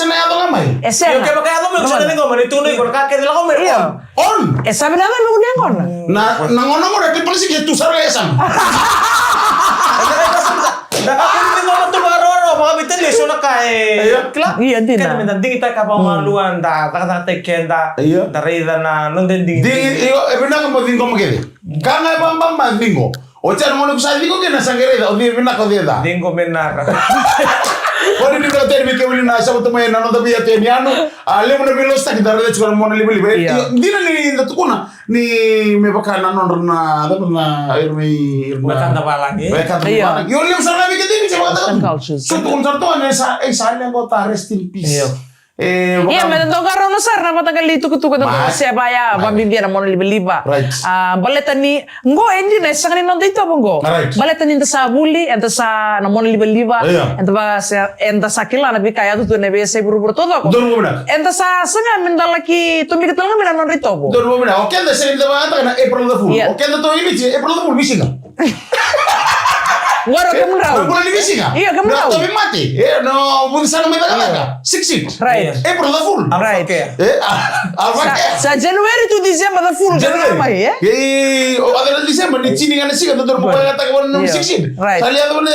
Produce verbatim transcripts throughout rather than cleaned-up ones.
sa na yaco ga mai. E sega. Io, kevaka yaco mai, o sa na ciqoma ni tukuna iko na ka kece lako mai. Io. On. E sa vinaka me kune yaqona. Na, na gauna qo na triple six e tu sara ga e yasamu. Da ka kune ciqoma tu vakaroro, vakavitani, so na ka e. Io. Kila. Io, dina. Kena me da digitaka vakamalua, da cakacakataki keda. Io. Da raica na noda digi. Digi, io, e vinaka mo ciqoma kece. Ka ga e vababa ciqo. O tsa na gone ko sa ciqo kina sa qai raica, o cei vinaka o cei ca. Ciqo me naka. Gone ni bela teni vei kemuni na sava tu mai na noda via teni anu. A levu na veilositaki da raica tiko na mona livaliva. Io. Io, dina ni da tukuna ni me vaka na nodra na, na, ira mai, ira na. Wekada valagi. Wekada valagi. Io, levu sara na vei keda vei tsa vaka. Western cultures. So tukuna sara toka ni sa, e sa leqo ta rest in peace. Io. E, ia, me da dau qarauna sara na vata qali tukutuku da dau seva ya, vabibi na mona livaliva. Right. A, baleta ni, qo e dina, e sega ni noda itovo qo. Right. Baleta ni da sa vuli, eda sa na mona livaliva, eda va se, eda sa kila na veika e yaco tu na veiyasai vuravura taucoko. Donu vinaka. Eda sa saga me da laki tomika tale ga mai na nodra itovo. Donu vinaka. O keda sega ni da vakataka na April the Fool. Ia. O keda tu i Viti, April the Fool, veisiga. Qori o kemudrau. Na bula ni veisiga. Io, kemudrau. Na tauvimate. E, na vucisaga mai cakacaka. Six it. Right. April the Fool. Right. E, a, a, sa, sa January to December the fool. January. Mai, e? E, o, a, December, ni tini ga na siga, dodonu mo vakataka vana na six it. Right. Sa levu na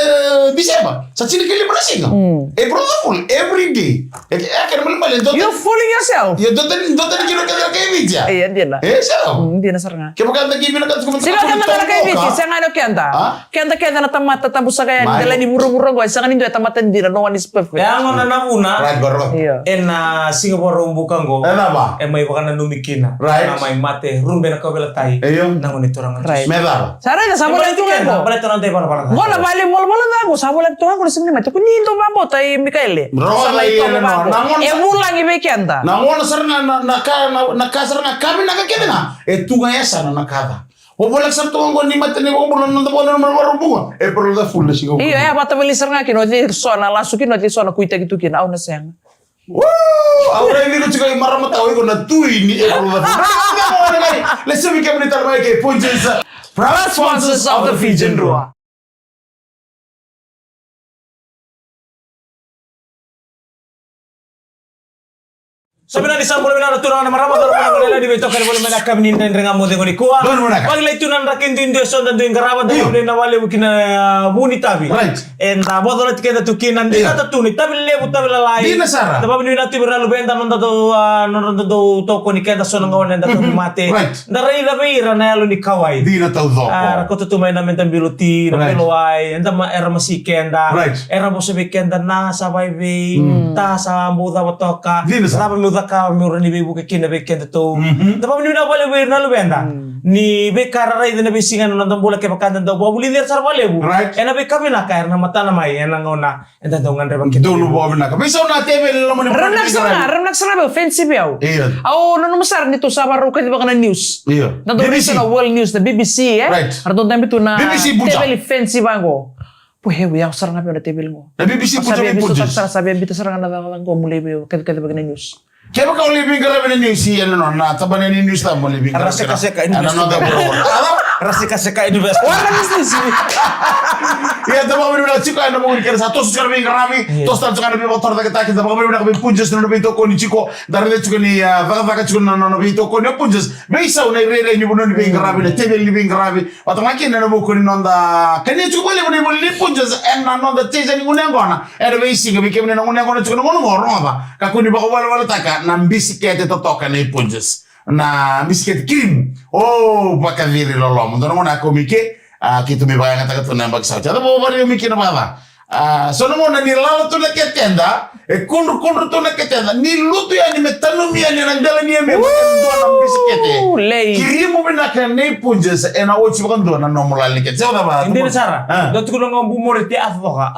December. Sa tini ka lima na siga. April the Fool. Every day. E, e, kena malimali, dua tani. You're fooling yourself. Io, dua tani, dua tani kina o keda na kai Viti. E, dina. E, sa. Mm, dina sara ga. Kevaka da kai Viti, kevaka da kai Viti, sega ni o keda. A? Keda, keda na tamata tabu saka yani, dela ni vuravura qo, e sega ni dua e tamata dina, no one is perfect. E a gona na vuna. Right, bro. Io. Ena siga Vakaraubuka qo. E cava? E mai vakananumi kina. Right. Na mai mate, rube na kauveilatai. Io. Na gone turaga. Right. Me cava? Sa raica, sa voleka tu ga qo. Baleta na dai valavala. Qo na vale valavala ga qo, sa voleka tu ga qo na siga ni mai. Tukuni dou vakabauta i Mikaele. Sa lai toka vaqo. E vulagi vei keda. Na gona sara ga na, na ka, na, na ka sara ga ka vinaka kece ga. E tu ga e yasana na ka ca. O voleka sara toka qo ni mate ni vakabula na noda vanua na Vakaraubuka. April the Fool na siga. Io, e, vata vali sara ga kina o cei so na lasu kina, o cei so na kuitaki tu kina, au na sega. Woo! Au rai ni ko tiko i marama tau iko na tui ni April the Fool. Lesu mi kemuni tale mai ke Punjas. Proud sponsors of the Fijian Drua. Sa vinaka ni sa bula vinaka na turaga na marama, cauravou na gone yalewa ni veitokani, voli mai na yakavi ni dredre ga mo cegu nikua. Donu vinaka. Vakilai tu na draki duidui eso da dui qarava, da Io. Vavinavinaka vakalevu ki na, ah, vu ni tavi. Right. Eda vocolati keda tu kina, Io. Dina tu na itavi levu, tavi lalai. Dina sara. Da vavinavinaka tu vei ira na luveda, noda dau, ah, noda dau tokoni keda so na gauna eda tauvimate. Right. Da raica vei ira na yalo ni kauwai. Dina taucoko. Ah, ra kauta tu mai na meda bilo ti, na Right. bilo wai, eda ma-, era masi keda. Right. Era vosa vei keda na sa vaivei, Mm. ta sa bau cava toka. Dina sa. Cava meu cakava meu rawa ni veivuke kina vei keda tou. Mhm. Da vavinavinaka vakalevu vei ira na luveda. Mm. Ni veika ra raica ena veisiga ena noda bula kevaka da dau vakavulici ira sara vakalevu. Right. Ena veika vinaka era na matana mai ena gauna eda dau gadreva kina. Donu vakavinaka. Veisau na teveli loma ni Ravinaka sara ga, ravinaka sara ga vei au, fancy vei au. Io. Au nanuma sara ni tou sa vakarau kacivaka na news. Io. Na dau B B C. Raica na World News, na B B C, e? Right. Ra dau dabe tu na B B C Buja. Teveli fancy vaqo. Pue, au sara ga vei au na teveli qo. Na B B C Buja. Sa via vei biuta Buja. Sara, sa via biuta sara ga na cakacaka qo, mo lai vei au kacivaka na news. Kevaka o lai veiqaravi na news, ia na nona, na tabana ni news ta mo lai veiqaravi. Ra sekaseka i news. Ena noda bula. Ra sekaseka i news. Wa na news news. Ia, da vakavinavinaka tiko ena vuku ni kena sa toso tiko na veiqaravi, Yes. toso tale tiko na veivakatorocaketaki, da vakavinavinaka vei Punjas na nona veitokoni tiko, da raica tiko ni, ah, cakacaka tiko na nona veitokoni o Punjas. Veisau na irairai ni vanua ni veiqaravi, na teveli ni veiqaravi. Vata ga kina ena vuku ni noda kania tiko vakalevu na ivola ni Punjas, ena noda teisa ni gunu yaqona. Ena veisiga vei kemuni na gunu yaqona tiko na gauna qo, rogoca. Kakua ni vakawalewaletaka na bisikete totoka nei Punjas. Na bisikete kirimu. O, vakaciri loloma. Dua na gauna a kau mai ke, a, keitou mai vakayagataka tu na yabaki sa oti. A cava o vakarau mai kina vakaca? A, so na gauna ni lala tu na keteda, e kudrukudru tu na keteda. Ni lutu yani me tanumi yani ena dela ni yame, Woo! Dua na bisikete. Lei. Kirimu vinaka nei Punjas, ena oti vakadua na nomu lala ni kete. Se o cava? Dina sara. A. Dua tukuna ga o bu more te a foka.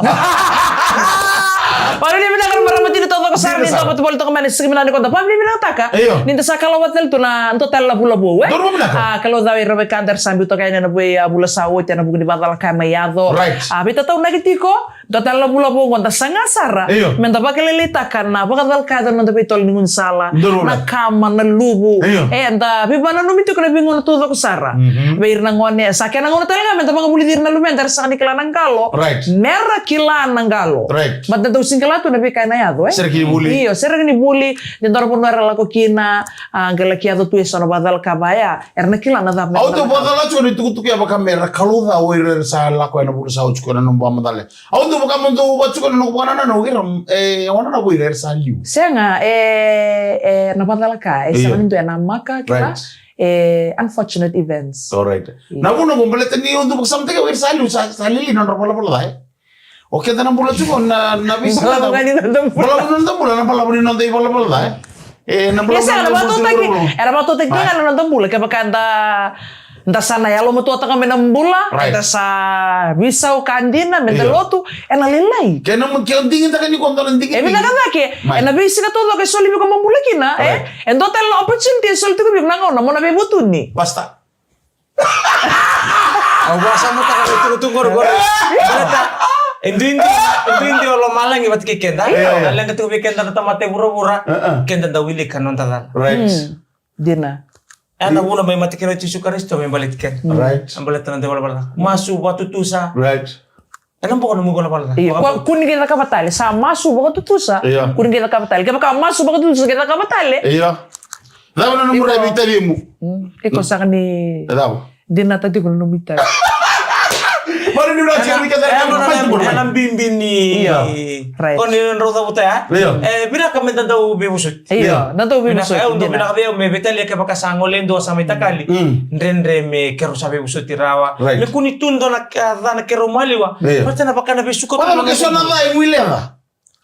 Vakavinavinaka na marama tini taucoko sara ni da vata voli toka mai na siga vinaka ni koda. Vakavinavinakataka. Io. Ni da sa kalawa tale tu na dua tale na vula vou, e? Donu vinaka. A, kalawa cau ira vei keda era sa biu toka yani ena vei, a, vula sa oti ena vuku ni vakacalaka mai yaco. Right. A, veitataunaki tiko, dua tale na vula vou qo da saga sara. Io. Me da vakalailaitaka na vakacalaka yaco na noda veitolo ni gaunisala. Donu vinaka. Na kama, na luvu. Io. E, da veivakananumi tiko na veigauna taucoko sara. Mhm. Vei ira na gone, sa kena gauna tale ga me da vakavulici ira na luveda era sega ni kila na qalo. Right. Mera kila na qalo. Right. But da dau sega ni kila tu na veika ena yaco, e? Sereki ni vuli. Io, sereki ni vuli, ni dua na vanua era lako kina, a, qai laki yaco tu eso na vakacalaka vaya, era na kila na cava. Au dau vakacala tiko ni tukutuku ya vaka mera kalouca o ira era sa lako ena vula sa oti, ko na nomu vakamacala. Au dau vaka mo dau vaka tiko na noqu vakanananu, ira, e, au nanuma o ira era sa liu. Sega, e, e, na vakacalaka, e, sega ni dua e namaka, kila. Right. E, unfortunate events. All right. Io. Na vuna qo baleta ni au dau vakasamataka o ira sa liu, sa, sa lili na nodra valavala ca, e. O keda na bula tiko na, na veisiga. Balavu ga ni noda bula. Balavu ni noda bula, na balavu ni noda ivalavala ca, e. E, na balavu ni noda bula. Ia sega, era vakatautaki, era vakatautaki ga na noda bula, kevaka da, da sa na yalomatuataka mai na bula, right, da sa veisau ka dina, me da lotu, ena lailai. Ke na mo-, ke o digitaka ni ko dua na digi. E vinaka cake, ena veisiga taucoko e soli vei iko mo bula kina, e? Right. E dua tale na opportunity e soli tiko vei iko na gauna mo na veivutuni. Basta. Au vakasamataka na itukutuku qori, qori. Baleta e duidui, e duidui o lomalagi vata kei keda. Io. Na leqa tiko vei keda na tamata e vuravura, keda dau wilika na noda cala. Right. Mm. Dina. E na vuna mai mate kina o Jisu Karisito me baleti keda. Right. Me baleta na noda ivalavala ca. Masu, vakatutusa. Right. Ena boka nomu ivalavala ca. Io, kua, kua ni qai cakava tale. Sa masu, vakatutusa. Io. Kua ni qai cakava tale. Kevaka masu, vakatutusa, qai cakava tale. Io. Cava na nomu rai vei talimu? Mm, iko saka ni. E cava? Dina tiko na nomu itavi. Mani ni rati ni keda. Ena, ena bibi ni. Io. Right. Ko ni drau cavuta ya. Io. E, vinaka me da dau veivosoti. Io, da dau veivosoti. Vinaka, e, au dau vinaka vei au me veitalia kevaka sa gole e dua sa mai takali. Mm. Dredre me keirau sa veivosoti rawa. Right. Me kua ni tu dua na ka ca na keirau maliwa. Io. Baleta na vaka na veisuka. Vaka na veisuka na ca e guileca.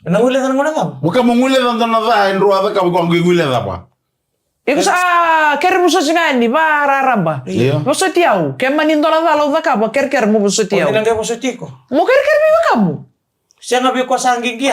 Na guileca na gauna cava? Vaka mo guileca dua na ca e drau a cakava, ko a qai guileca va. Iko sa kere vosoti ga yani, vararaba. Io. Vosoti au. Ke mani dua na cala au cakava, kerekere mo vosoti au. Ko ni na qai vosoti iko. Mo kerekere vei wekamu. Sega vei koya sa qiqia.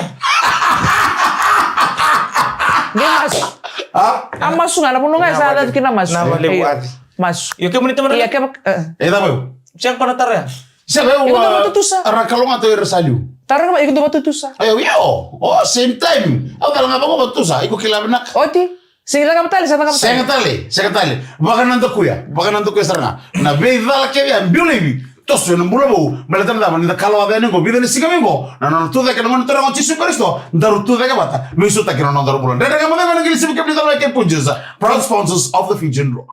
Qai masu. A? A masu ga, na vanua ga sa cati kina masu. Na vale vati. Masu. Io, kemuni tamara. Ia, keva, e. E cava io? Sega ko na taro ya. Sega, io, iko dau vakatutusa. Era kalougata ira sa liu. Taro ga, iko dau vakatutusa. Io, io. O, same time. Au cala ga vakatutusa. Iko kila vinaka. Oti. Sega, cakava tale, sa cakava tale. Sega tale, sega tale. Vakanadakuya, vakanadakuya sara ga. Na veicala kece ya, biu laivi. Toso ena bula vou, baleta na cava, ni da kalawa yani qo, vica na siga mai qo, na nona tucake na Gone Turaga o Jisu Karisito, daru tucake vata, veisautaki na nodaru bula. Dredre Ga Mo Cegu ena qele sivi kemuni cala mai kei Punjas, proud sponsors of the Fijian Drua.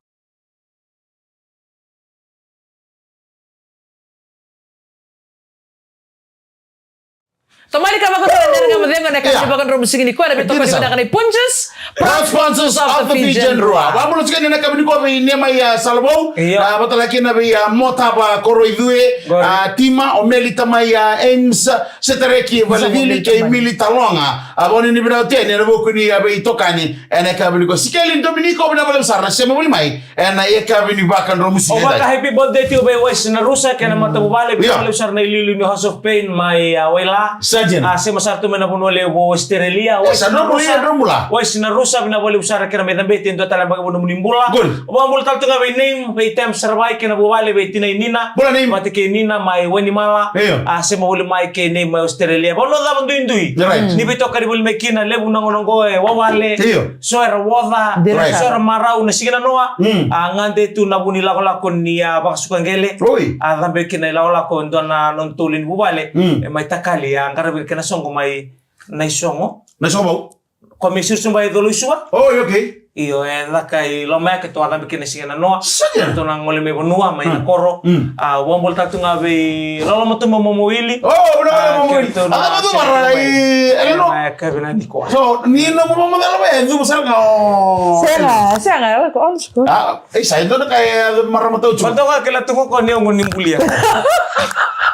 Tomani ka vakatara Dredre Ga Mo Cegu ena yakavi ni vakadromu siga nikua, na veitokani vinaka nei Punjas, proud sponsors of the Fijian Drua. Vakabula tiko yani ena yakavi nikua vei Nemaia Salavou, io, a, vata kina vei, a, Motava Koroicue, a, Tima, o Meli Tamai, a, Ames, Setareki Valecili kei Mili Taloga. A, vakanuinui vinaka tu yani ena vuku ni, a, veitokani ena yakavi nikua. Sikeli Dominiko, vinaka vakalevu sara na sema voli mai ena yakavi ni vakadromu siga. O vaka happy birthday tiko vei Wes Narusa kei na matavuvale, vinaka vakalevu sara na iliuliu ni House of Pain mai, a, Waila. Sa dina. A, sema sara tu mai na vanua levu o Australia. Wes Narusa, Wes Narusa, vinaka vakalevu sara kei na mai cabeti e dua tale yabaki vua nomuni bula. Good. Vakabula tale tu ga vei Neim, vei Tem Saravai kei na vuvale, vei tinai Nina. Bula Neim. Vata kei Nina mai Wainimala. Io. A, sema voli mai kei Neim mai Australia. Vanua cava duidui. Right. Ni veitokani voli mai kina, levu na gauna qo e wawale. Io. So era oca, right, so era marau na siga nanoa. Mm. A, gade tu na vu ni lakolako ni, a, vakasuka qele. Oi. A, cabe kina i lakolako e dua na nona tolu ni vuvale. Mm. E mai takali, a, qaravi ira kei na soqo mai Naisogo. Naisogo vau. Ko mai Susuba e Coloisua. Oi, okay. Io, e caka i loma yake, tou a cabe kina siga nanoa. Sa dina. Tou na gole mai vanua, mai na koro. Mm. A, vakabula tale tu ga vei loloma tu mai Momo Wili. O, vinaka Momo Wili. A, cava tu mara i, e, no. Na yakavi nikua. So, ni na Momo Wili e cuva sara ga o. Sega, sega, e lako on school. A, e sa, e dua na ka e marama tau tu. Baleta ga kila tu ko ni oqo ni bulia.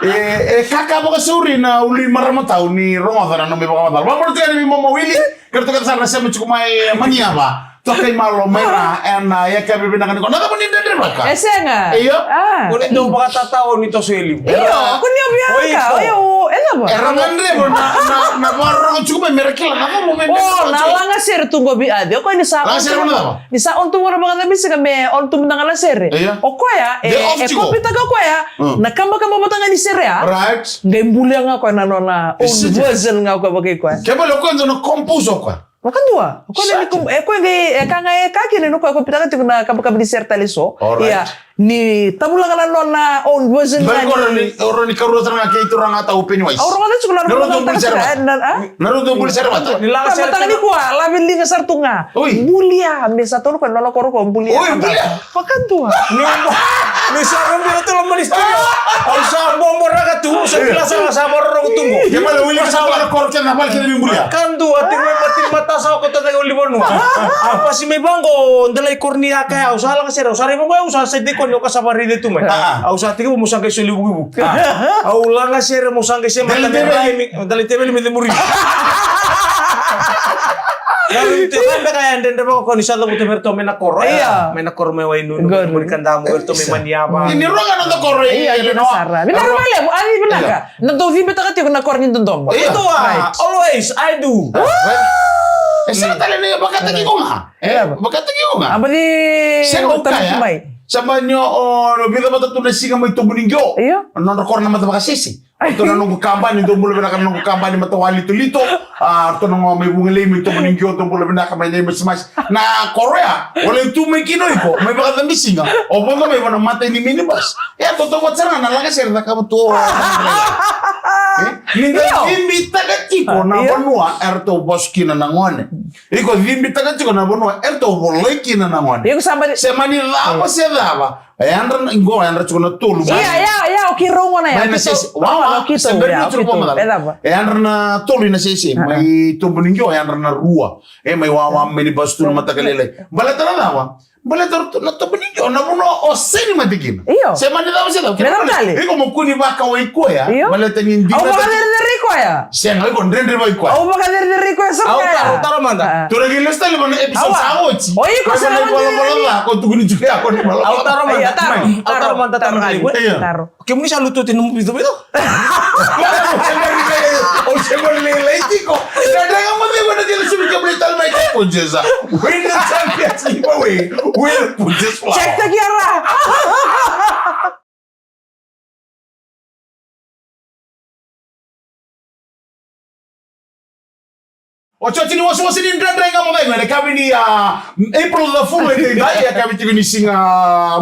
E, e kaka vakasauri na ulu i marama tau ni rogoca na nomu ivakamacala. Vakabula tu yani vei Momo Wili. Kei ratou kece sara na sema tiko mai, e, Maniava. Toka i Malo mai ra, ena, e, yakavi vinaka nikua. Na cava ni dredrevaka? E sega. Io. A. Ko ni dau vakatatao ni toso e liu. Io, ko ni o via ka, o io, e cava? Era gadreva na, na, na vakarorogo tiko mai me ra kila na cava mo via. O, na lagasere tu qo vei Adi. O koya ni sa on tu, ni sa on tu qo na vakacabisiga me on tu mada ga na sere. Io. O koya, e, e kopitaka o koya na kabakaba vata ga ni sere ya. Right. Qai bulia ga o koya na nona own version ga o koya vakai koya. Kevaka o koya dua na compose o koya. Vakadua. O koya ni, e koya qai, e ka ga e ka kina ni o koya kopitaka tiko na kabakaba ni sere tale eso. Ia, ni tavulaka na nona own version ga ni. O rawa ni karua sara ga kei turaga tau Pennywise. Au rogoca tiko na nona. Na rau dau buli sere vata. Ni laga sere tale. Mataka nikua, lave liga sara tu ga. Oi. Bulia, me sa tonu koya na nona koro ko bulia. Oi, bulia. Vakadua. Ni, ni sa robi na tolo mani studio. Au sa bobo raka tu, sa kila sa, sa vakarorogo tu qo. Ke male wili sa vara koro kena vale kena vimbulia. Vakadua, tiko mai matini matasa o kota cake o livanua. A pasi mai vaqo, dela i koro ni a kaya, au sa laga sere, au sa rai vaqo, au sa sai tiko ni o ka sa varaici tu mai. Au sa tiko mo sa qai soli vukivuki. Au laga sere mo sa qai sema tale rai mi, dela i teveli me cemuri. Dela i teveli me cemuri. Dela i teveli me cemuri. Io. Mai na koro mai Wainunu, mai Kadamu, mai Maniava. Ni roga na noda koro. Io, io, vinaka vakalevu, Adi, vinaka. Na dau cibitaka tiko na koro ni dodomo. Io, always, I do. E sega tale ni vakataki iko ga. E, vakataki iko ga. A baci. Sega o kaya. Sa mani o, o vica vata tu na siga mai Tobu ni Qio. Io. Nodra koro na mata vakasese. Ratou na noqu kabani, dou bula vinaka na noqu kabani matawali Litolito. A, ratou na gone mai Vugalei, mai Tobu ni Qio, dou bula vinaka mai Naimasimasi. Na koro ya, o lai tu mai kina o iko, mai vakacabisiga, o vodo mai vua na matai ni minibus. E, totoka sara ga na laga sere cakava tu. E, ni da cibitaka tiko na vanua eratou vasu kina na gone. Iko cibitaka tiko na vanua eratou volai kina na gone. Iko sa mani. Se mani cava se cava. E yadra na, qo yadra tiko na tolu mai. Ia, ia, ia, o keirau gona ya. Mai na sese. Wa, wa, o keitou, se bera ni tiko, o keitou. E cava? E yadra na tolu ina sese. Mai Tobu ni Qio, e yadra na rua. E mai wawa, mai ni bus tu na mataka lailai. Baleta na cava? Baleta na Tobu ni Qio na vanua o seni mate kina. Io. Se mani cava se cava. Me cava tale? Iko mo kua ni vakawai koya. Io. Baleta ni dina. Au vakacerecerei koya. Sega, iko dredrevaki koya. Au vakacerecerei koya sara. Au taro, taro mada. Tou na qai lesu tale vua na episode sa oti. O iko sa na oti. Ko tukuni tiko ya, ko ni valavala. Au taro mada. Au taro mada, taro mada. Taro. Kemuni sa lutu oti nomu vicovico. Au se mani lailai tiko. Na draga mo cegu na kena sulu kemuni tale mai kei ko Jesa. Win the championship. Where put this flower? Check the camera. Otioti ni wasewase ni Dredre Ga Mo Cegu ena yakavi ni, ah, April the full, e daidai, yakavi tiko ni siga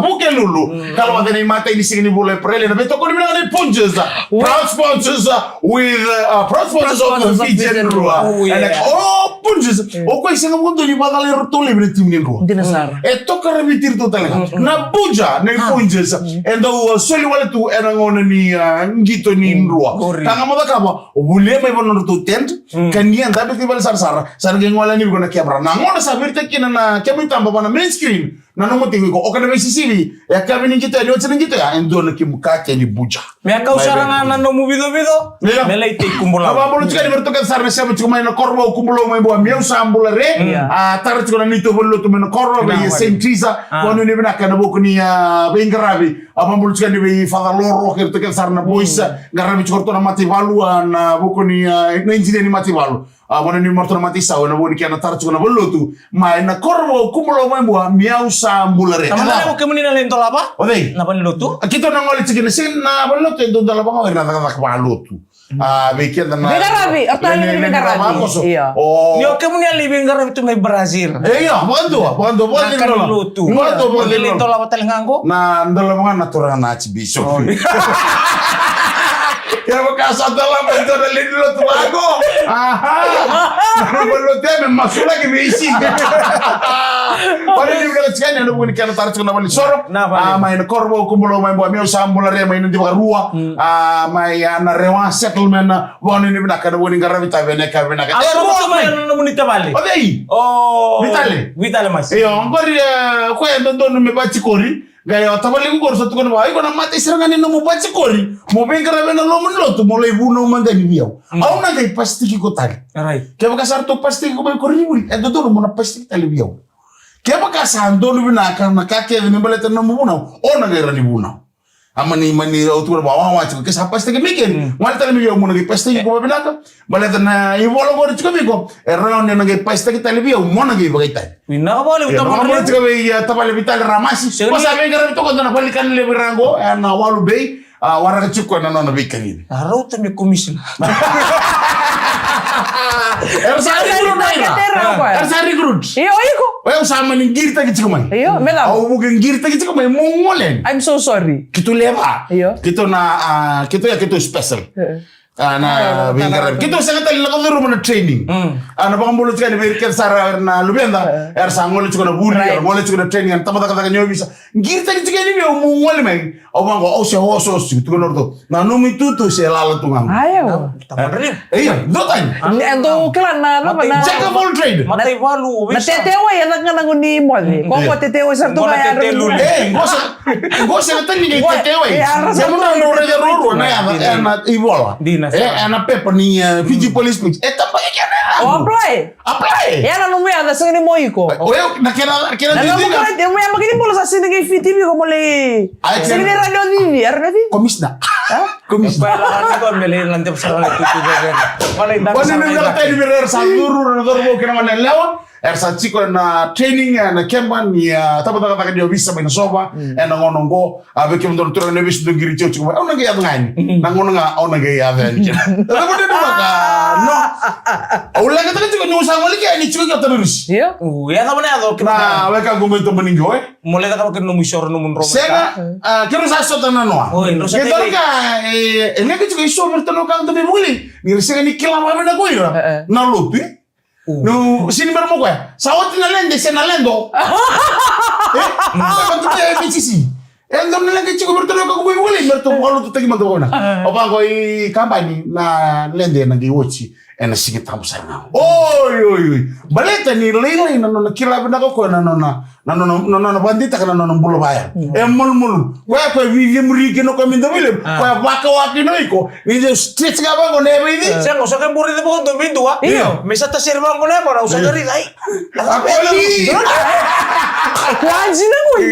Vukelulu. Ka lako vata na imatai ni siga ni vula April, ena veitokoni vinaka ni Punjas. Proud sponsors, uh, with, uh, proud sponsors of the Fijian Drua. Oh, yeah. Ena, oh, Punjas. O koya e sega vakadua ni vakacalai iratou laivi na timi ni Drua. Dina sara. E toka raviti iratou tale ga. Na buja nei Punjas. E dau, uh, soli wale tu ena gauna ni, uh, qito ni Drua. Ka ga mo cakava, o volia mai vua na nodratou tent, ka ni a dabe tu i vale sarasara, sa na qai gole yani vei iko na camera. Na gauna sa viritaki kina na kemu itaba vua na main screen, na nomu tiko iko, o ka na veisisivi, e yakavi ni qito ya, ni oti na qito ya, e dua na kemu ka kei ni buja. Me kau sara ga na nomu vicovico, me lai tei Kubulau. Na vakabula tiko yani vei iratou kece sara na sema tiko mai na koro vou Kubulau mai Bua, Miau Sa Bula Re, a tara tiko na neitou valenilotu mai na koro, vei Saint Teresa, vakanuinui vinaka ena vuku ni, a, veiqaravi. A vakabula tiko yani vei Father Loro, kei iratou kece sara na boys, qaravi tiko ratou na mataivalu, a, na vuku ni, a, na engineer ni mataivalu. A, vakanuinui mai ratou na mataisau, ena vuku ni kena tara tiko na valenilotu mai na koro vou Kubulau mai Bua, Miau Sa Bula Re. Na mata levu kemuni na lai dolava? O cei? Na valenilotu. A, keitou na gole tiko na sega na valenilotu e dau dolava ga o ira na cakacaka vakalotu. A, vei keda na veiqaravi, o tale ni veiqaravi. Io. O ni o kemuni a lai veiqaravi tu mai Brazil. E, io, vakadua, vakadua, vakadua. Na valenilotu. Vakadua, vakadua. Lai dolava tale ga qo? Na dolava ga na turaga na Archbishop. Kevaka sa dolava e dua na valenilotu vaqo. Aha. Na valenilotu ya me masulaki veisiga. Vakanuinui vinaka tiko yani ena vuku ni kena tara tiko na valenisoro. Na vale. A, mai na koro vou Kubulau mai Bua, Miau Sa Bula Re mai Nadivakarua. A, mai, a, na Rewa settlement, a, vakanuinui vinaka ena vuku ni qaravi itavi ena yakavi vinaka. A, e, ro mai na nomuni tavale. O cei? O Vitale. Vitale Masi. Io, qori, e, o koya e dodonu me vatikori. Qai o tavalequ qori sa tukuna vua, iko na matai sara ga ni nomu vatikori, mo veiqaravi ena loma ni lotu, mo lai vunau mada yani vei au. Au na qai pasitaki iko tale. Kevaka sa ratou pasitaki iko mai koronivuli, e dodonu mo na pasitaki tale vei au. Kevaka sa donu vinaka na ka kece me baleta na nomu vunau, o na qai rawa ni vunau. A mani, mani, au tukuna vua, wawa tiko, ke sa pasitaki mai keri, gole tale mai vei au mo na qai pasitaki iko vakavinaka. Baleta na ivola qori tiko vei iko, e rawa ni na qai pasitaki tale vei au mo na qai vakaitavi. Vinaka vakalevu. Io, tamata na tiko vei, e, tavale Vitale Ramasi. Sega ni sa veiqaravi toka na vale ni kana levu i ra qo, e, na Walu Bay, a, waraka tiko na nona veikacivi. A, rauta me komisina. Era sa recruit mai ra. Era sa recruit. Io, iko. O yau sa mani qiritaki tiko mai. Io, me cava? Au vuke qiritaki tiko mai, mo gole. I'm so sorry. Keitou lewe va. Io. Keitou na, a, keitou ya, keitou special. E. A, na veiqaravi. Keitou sega tale ni lako curuma na training. A, na vakabula tiko yani vei ira kece sara era na luveda, era sa gole tiko na vuli, era gole tiko na training, era tabacakacaka ni ovisa. Qiritaki tiko yani vei au meu gole mai. Au vaqo, au se osooso tiko, tukuna o ratou, na nomu itutu se lala tu ga. Io. E, io, dua tani. E dua kila na, na, na jack of all trade. Matai valu, na tete wai, e na gana guni moce. Ko ko tete wai sa tu ga ya. E, qo sa Qo sega tale ni qai tete wai. Ia mo na raica ruarua na yaca ena ivola. Dina sara. E, ena pepa ni, e, Fiji Police Page. E tabaki kena yaca. O apply. Apply. Ia na nomu yaca sega ni mo iko. O yau na kena, kena dina. Na nomu yaca kei ni bolo sa sega ni qai fiti vei iko mo lai. Sega ni rawa ni o cici, era na cici. Commissioner. Commissioner. Bala ni ko me lai na devo sara na tutu vevena. Bala i dana sara na yaca. Era sa curu, era curu mo kena gone yalewa. Era sa tiko ena training, ena keba ni, a, tabacakacaka ni ovisa mai Nasova, ena gauna oqo, a, vei kemudou na turaga ni ovisa dou qiri tiko mai, au na qai yaco ga yani. Na gauna ga, au na qai yaco yani kina. E cava ni vaka, no. Au leqataka tiko niu sa gole kea ni tiko kea o Tamirisi. Io. U, e cava na yaco kina. Na wekaqu mai Tomaniqi, e. Mo leqataka kina nomu isoro, nomu drova. Sega, a, keirau sa sota na noa. Oi, drova sa tei. Keirau ka, e, e leqa tiko isoro, keirau na ka, keirau mai vuli. Ni ra sega ni kila vakavinaka ko ira. E, e. Na lotu, e. No, sini mera mo koya. Sa oti na lede, se na ledo. E? Sa oti na M T C. E dua na leqa tiko me ratou na ka ko mai vuli, me ratou vakalotutaki mada vakavinaka. O vaqo i kabani na lede na qai oti ena Siga Tabu sara ga. Oi, oi, oi. Baleta ni lailai na nona kila vinaka o koya na nona, na nona, na nona vakadeitaka na nona bula vaya. E malumalumu. Koya, koya via muri kina o koya me dau vei levu. Koya vakawa kina o iko. Ni dau stretch ga vaqo na yava i cei. Sega, o sa qai bure cava o dau vei dua. Io. Me sa tasere vaqo na yava, o sa qai rai. Ai. A koya na Kwaji na gui.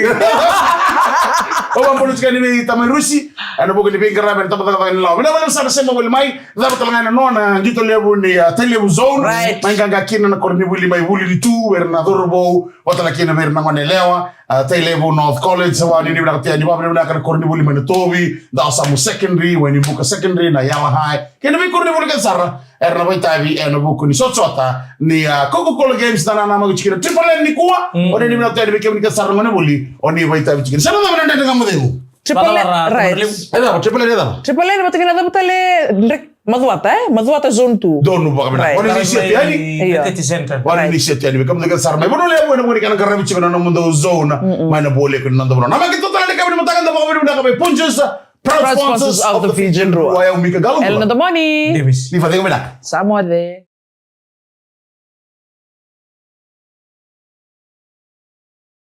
Au vabula tiko yani vei tamai Rusi ena vuku ni veiqaravi ena tabacakacaka ni lawa. Vinaka vakalevu sara sema voli mai. Cava tale ga ena nona qito levu ni a, Tailevu Zone. Right. Mai qaqa kina na koronivuli mai Vuli ni Tu, vei ira na cauravou, vata tale kina vei ira na gone yalewa. A, Tailevu North College, sa vakanuinui vinaka tu yani, vakanuinui vinaka na koronivuli mai Natovi, Dawasamu Secondary, Wainibuka Secondary, na Yala High kei na veikoronivuli kece sara era na vakaitavi ena vuku ni sotasota ni a, Coca-Cola Games, na nanamaki tiko kina Triple N nikua. O ni vinaka tu yani vei kemuni kece sara na gone vuli o ni vakaitavi tiko kina. Sa na cava na dredre ga mo cegu? Triple N, Cava, right. Triple N. E cava, Triple N e cava? Triple N vata kina cava tale, dre-, Macuata, e? Macuata Zone two. Donu vakavinaka. Right. Oni ni seti yani? Io. Center. Oni ni seti yani. Vei kemuni kece sara mai Vanua Levu ena vuku ni kena qaravi tiko na nomudou zone mai na boleko ni noda vanua. Na maki totala ni kemuni mataka da vakavinavinaka vei Punjas, proud Proud sponsors of the Fijian Drua. Wai au Mika Galu. Elena Domoni. Davis. Ni vakavinaka. Sa moce.